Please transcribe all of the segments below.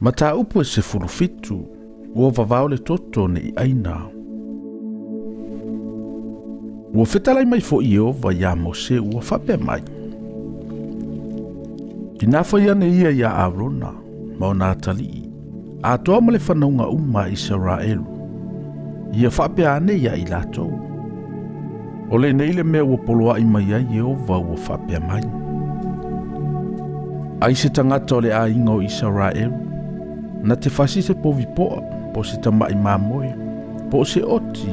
Mataupu e 17, ua vavao le toto ne i ʻaina. Ua fetalai mai foʻi Ieova iā Mose ua faapea mai, Inā fai ane ia iā Arona ma ona atalii, atoa ma le fanauga uma a Isaraelu, ia faapea ane iā i latou, O lenei le mea ua poloaʻi mai ai Ieova ua faapea mai, Ai se tagata o le aiga o Isaraelu, na te fasi se povi poa, po o se tamaʻi mamoe, po o se oti,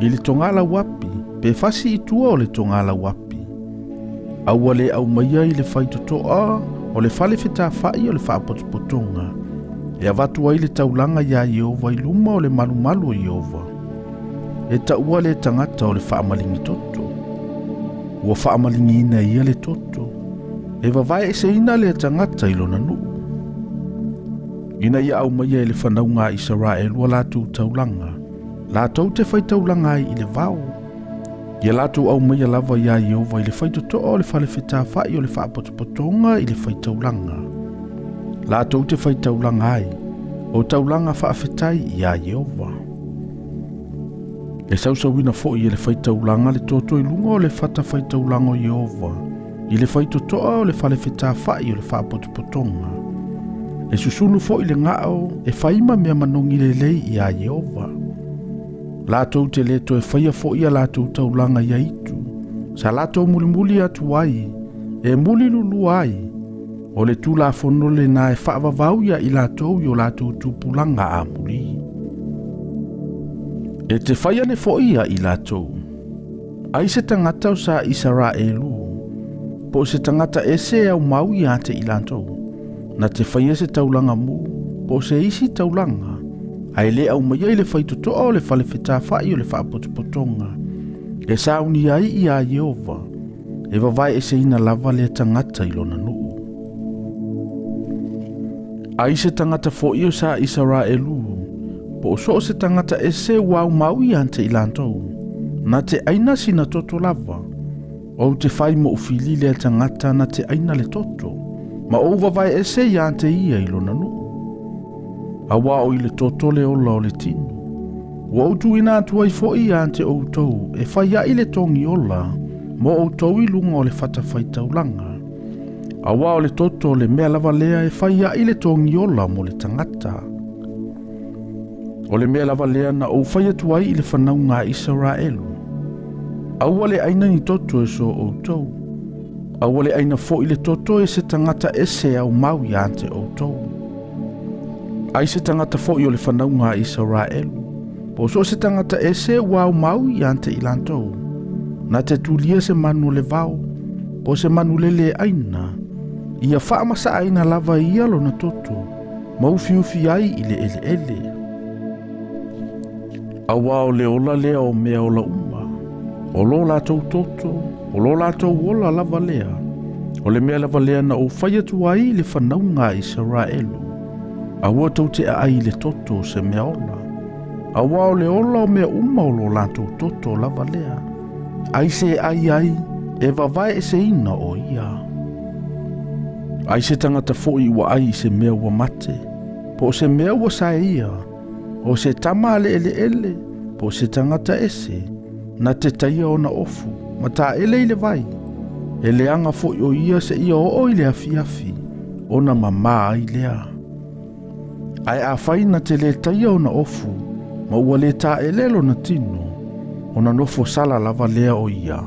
i le togalauapi, pe fasi i tua o le togalauapi. Aua le aumaia i le faitotoa o le fale fetafaʻi o le faapotopotoga, e avatu ai le taulaga iā Ieova i luma o le malumalu o Ieova. E taua lea tagata o le faamaligi toto. Ua faamaligiina e ia le toto. E vavaeeseina lea tagata i lona nuu. Ina ia aumaia e le fanauga a Isaraelu a latou taulaga, latou te faitaulaga ai i le vao. Ia latou aumaia lava iā Ieova i le faitotoa o le fale fetafaʻi o le faapotopotoga i le faitaulaga. Latou te faitaulaga ai, o taulaga faafetai iā Ieova. E sausauina foʻi e le faitaulaga le toto i luga o le fata faitaulaga o Ieova, i le faitotoa o le fale fetafaʻi o le faapotopotoga. E susunu foʻi le gao e fai ma mea manogi lelei iā Ieova. Latou te le toe faia foʻi a latou taulaga ia itu, sa latou mulimuli atu ai, e muli lulua ai, o le tulafono lenā e faavavau iā i latou i o latou tupulaga amuli. E te fai ane foʻi iā i latou, ai se tagata o sa Isaraelu, po o se tagata ese e aumau ia te i latou, na te faia se taulaga mu, po o se isi taulaga, ae le aumaia i le faitotoa o le fale fetafaʻi o le faapotopotoga, e saunia ai iā Ieova, e vavaeeseina lava lea tagata i lona nuu. Ai se tagata foʻi o sa Isaraelu, po o so o se tagata ese ua aumau ia te i latou, na te ʻaina sina toto lava, ou te fai moʻu fili lea tagata na te ʻaina le toto, ma ou vavaeese ia te ia i lona nuu. Auā o i le toto le ola o le tino. Ua ou tuuina atu ai foʻi ia te outou e fai aʻi le togi ola mo outou i luga o le fatafaitaulaga. Auā o le toto le mea lava lea e fai aʻi le togi ola mo le tagata. O le mea lava lea na ou fai atu ai i le fanauga a Isaraelu, Aua le ʻaina ni toto e so outou. Aua le ʻaina foʻi le toto e se tagata ese e aumau ia te outou. Ai se tagata foʻi o le fanauga a Isaraelu, po o so o se tagata ese ua aumau ia te i latou, na te tulia se manu o le vao, po o se manu lele e ʻaina, ia faamasaʻaina lava e ia lona toto, ma ufiufi ai i le ʻeleʻele. Auā o le ola lea o mea ola uma, o lo latou toto, o lo latou ola lava lea, o le mea lava lea na ou fai atu ai i le fanauga a Isaraelu, aua tou te aʻai i le toto o se mea ola, auā o le ola o mea uma o lo latou toto lava lea, ai se e ʻai ai, e vavaeeseina o ia. Ai se tagata foʻi ua ʻai i se mea ua mate, po o se mea ua saeia, o se tama a le ʻeleʻele, po o se tagata ese, na te taia ona ofu, ma taʻele i le vai, e leaga foʻi o ia seia oo i le afiafi, ona mamā ai lea. Ae afai na te lē taia ona ofu, ma ua lē taʻele lona tino, ona nofo sala lava lea o ia.